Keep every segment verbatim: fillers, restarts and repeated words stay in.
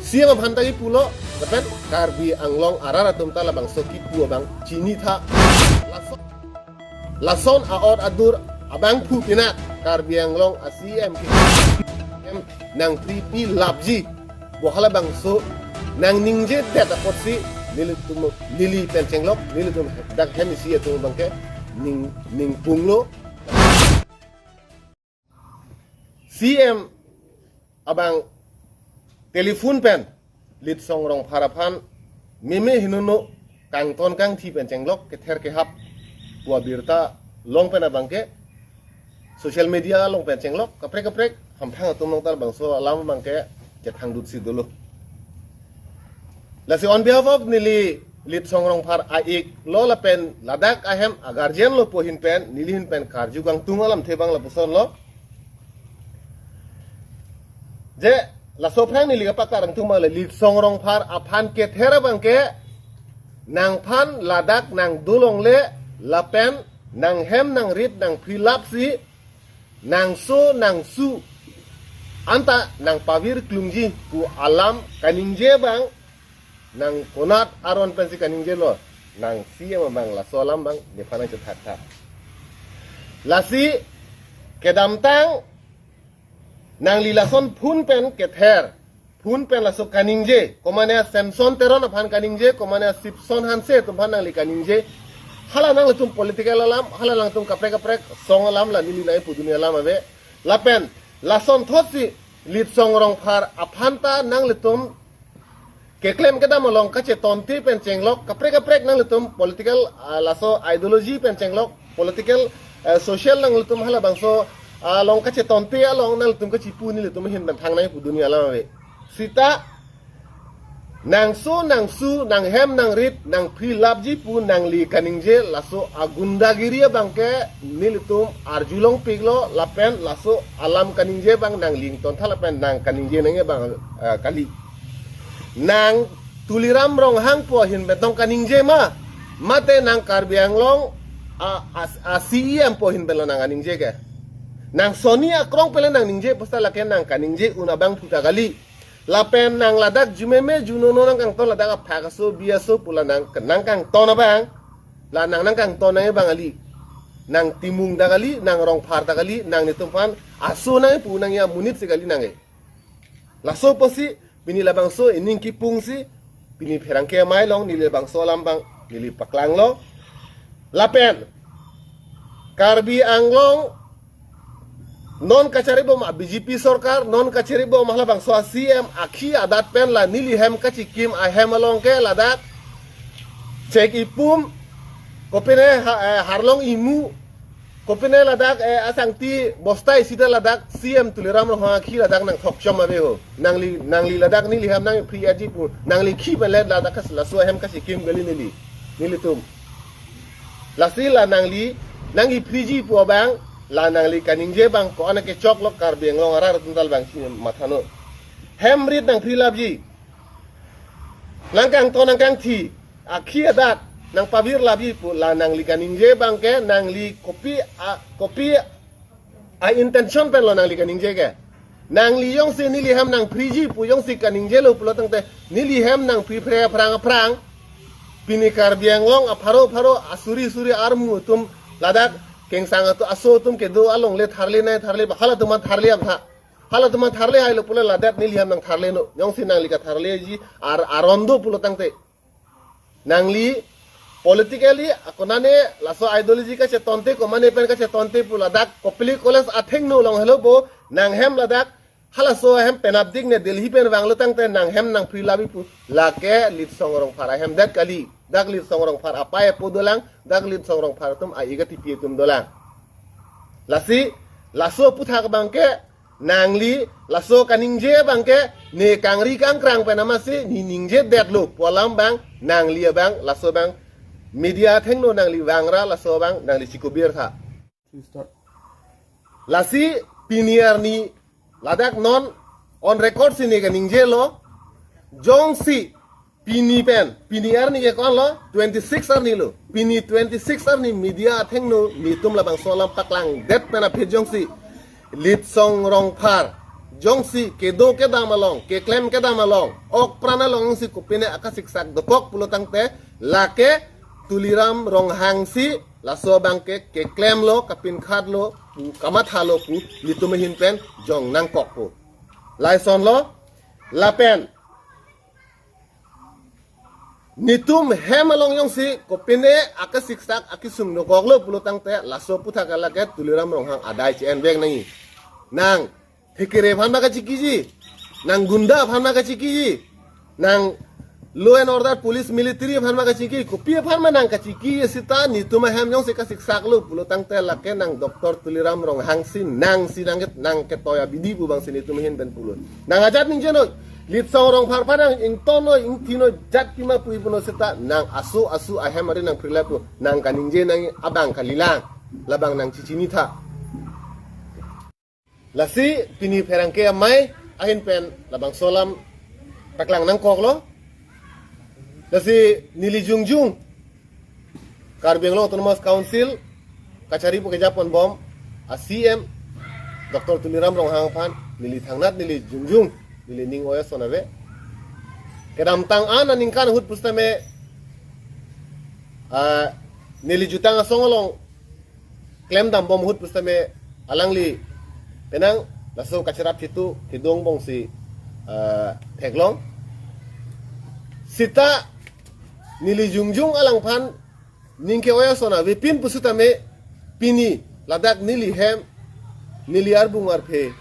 C M aphan ta kipulo, lapen Karbi Anglong arat atum ta labangso kipu abang chinitha. Lason, lason a-ot adur abangphu pinat Karbi Anglong a-C M ke em nangpri pi lapji, bo halabangso nangningjedet apotsi nelitum, neli pen chenglok, nelitum dak hem isi atum abangke ning, ningpunglo. C M abang telephone pen Litsong Rongphar aphan meme hinono kangton kangthi pen chenglok, kether kehap pu abirta long pen abangke, social media along pen chenglok, kaprek kaprek hamphang atum along ta labangso alam abangke kethangdutsi dolo. Lasi on behalf of neli Litsong Rongphar a-iklo lapen ladak ahem a-guardian lo pu ahin pen, neli ahin pen karju kangtung alamthe abang lapusonlo. Je, laso aphrang neli kapakarangtung abang le Litsong Rongphar aphan kether abangke, nangphan ladak nangdolongle lapen nanghem nangrit nangpri lapsi, nangso nangsu anta nangpavir klungji pu alam kaningje abang, nang konat aron pensi kaningjelo, nang C M abang laso alam abang nephan nangchethak tha. Lasi kedamtang nangli lason phone pen kether, phone pen laso kaningje, komane Samson Teron aphan kaningje, komane Sipson Hanse atum aphan nangli kaningje. Hala nanglitum political alam, hala nangtum kaprek kaprek song alam, la neli nangpu dunia alam ave. Lapen lasonthotsi Litsong Rongphar aphan ta nanglitum keklem kedam along kachetonte pen chenglok, kaprek kaprek nanglitum political, ah, laso ideology pen chenglok, political, eh, social nanglitum halabangso, ah, along kachetonte along nanglitum kachipu nelitum ahin pen thangnai pu dunia alam ave. Sita nangso nangsu nanghem nangrit nangpri lapji pu nangli kaningje laso agundagiri abangke nelitum arjulongpiklo lapen laso alam kaningje abang nangli ingtontha lapen nang kaningje nangji abang, eh, kali. Nang Tuliram Ronghang pu ahin pen tong kaningje ma, mate nang Karbi Anglong a, a, a-C E M pu ahin pen lo nang kaningje ke? Nang soni akrong pen le nangningje pu seta lake nang kaningje un abangphu ta kali. Lapen nang ladak jumeme junono nangkangton, ladak aphak aso bi aso pu la nang, nangkangton abang, la nang nangkangton nangji abang kali. Nang Timung ta kali, nang Rongphar ta kali, nanglitum aphan aso nangpu nangji amonit si kali nangji. Laso apotsi pini labangso ining kipungsi pini pherangke amei along neli labangso alam abang neli paklanglo. Lapen Karbi Anglong non kacharibom a-B J P sorkar, non kacharibom halabangso a-C M akhi adat pen la neli hem kachikim ahem along ke ladak chek ipum, kopine ha-, eh, harlong imu, kopine ladak, eh, asangti bosta isi ta ladak C M Tuliram Ronghang akhi ladak nangthokchom ave ho. Nangli, nangli ladak neli hem nangpri aji pu, nangli khi pen le ladak kas laso ahem kachikim kali neli, nelitum. Lasi la nangli nangkipriji pu abang, la nangli kaningje abang ko-an kechoklok Karbi Anglong arat atum ta labangsi mathano. Hem rit nangpri lapji, nangkangton nangkangthi, akhi adat nangpavir lapji pu la nangli kaningje abang ke nangli kopi a, kopi a-intention pen lo nangli kaningje ke? Nangli jongsi neli hem nangpriji pu jongsi kaningjelo pulo tangte, neli hem nangpri phre aphrang aphrang, pini Karbi Anglong apharo pharo asuri suri armu atum ladak kengsang atum aso atum kedo along le tharle nai tharle ba, halatum aphan tharle aphan, halatum aphan tharle hailo pulo ladak neli hem nangtharleno. Jongsi nangli katharleji ar, aron do pulo tangte, nangli politically akonane laso ideology kachetonte, komane pen kachetonte pu ladak Kopili College athengno along helo bo, nanghem ladak halaso ahem penapdik ne Delhi pen vanglo tangte nanghem nangpri lapji pu, lake Litsong Rongphar ahem det kali. Dak Litsong Rongphar apei apo dolang, dak Litsong Rongphar atum a-ik atipi atum dolang. Lasi laso aphuthak abang ke nangli laso kaningje abang ke ne kangri kangkrang pen amatsi ne ningjedetlo pu alam abang, nangli abang laso abang media athengno nangli vangra, laso abang nangli chikobir tha. Lasi pini arni ladak non on record si ne kaningjelo, jongsi pini pen, pini arni ke ko-an lo, twenty-six arni lo. Pini twenty-six arni media athengno netum labangso alam paklangdet pen aphi jongsi Litsong Rongphar jongsi kedo kedam along, keklem kedam along, ok pran along jongsi kopine akasiksak dokok pulo tangte, lake Tuliram Ronghang si laso abangke keklemlo, kapinkhatlo pu, kamathalo pu, netum ahin pen jong nangkokpo. Lason lo, lapen netum hem along jongsi kopine akasiksak akisung dokoklo pulo tangte, laso aputhak lake Tuliram Ronghang adai che-en vek nangji. Nang thekere aphan ma kachikiji, nang gunda aphan ma kachikiji, nang law and order, police, military aphan ma kachiki, kopi aphan ma nang kachiki seta, netum ahem jongsi kasiksaklo pulo tangte, lake nang Doctor Tuliram Ronghang si, nang si nang ket, nang ketoi abidi pu abang si netum ahin pen pulo. Nang ajat ningje noi, Litsong Rongphar aphan nang ington noi, ingthi noi, jat pima pu ipuno seta, nang aso aso ahem ari nang phirlap pu, nang kaningje nang abang kalilang, labang nang chichinitha. Lasi pini pherangke amei ahin pen labangso alam paklang nangkoklo. Lasi neli jongjung Karbi Anglong Autonomous Council kachari pu kejapon bom a C M Doctor Tuliram Ronghang aphan neli thangnat, neli jongjung, neli ning oi ason ave. Kedamtang an aningkan ahut pusitame, ah, neli jutang asong along klemdam bom ahut pusitame alangli penang laso kachirap chitu kedo angbong si, ah, theklong. Seta neli jongjung alangphan ning ke-oi ason avepin pusitame pini ladak neli hem, neli arbung arphe,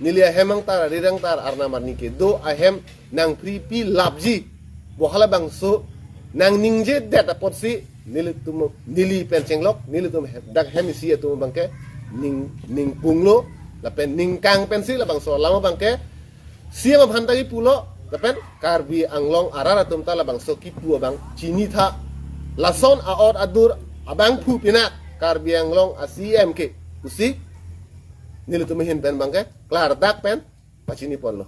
neli ahem angtar, arir angtar, arnam arni kedo ahem nang phri pi lapji pu halabangso nang ningjedet apotsi nelitum, neli pen chenglok, nelitum he-, dak hem isi atum abangke ning, ningpunglo lapen ningkang pensi labangso alam abangke C M aphan ta kipulo, lapen Karbi Anglong arat atum ta labangso kipu abang chinitha. Lason a-ot adur abangphu pinak Karbi Anglong a C M ke pusi nelitum ahin pen abangke klardak pen pachiniponlo.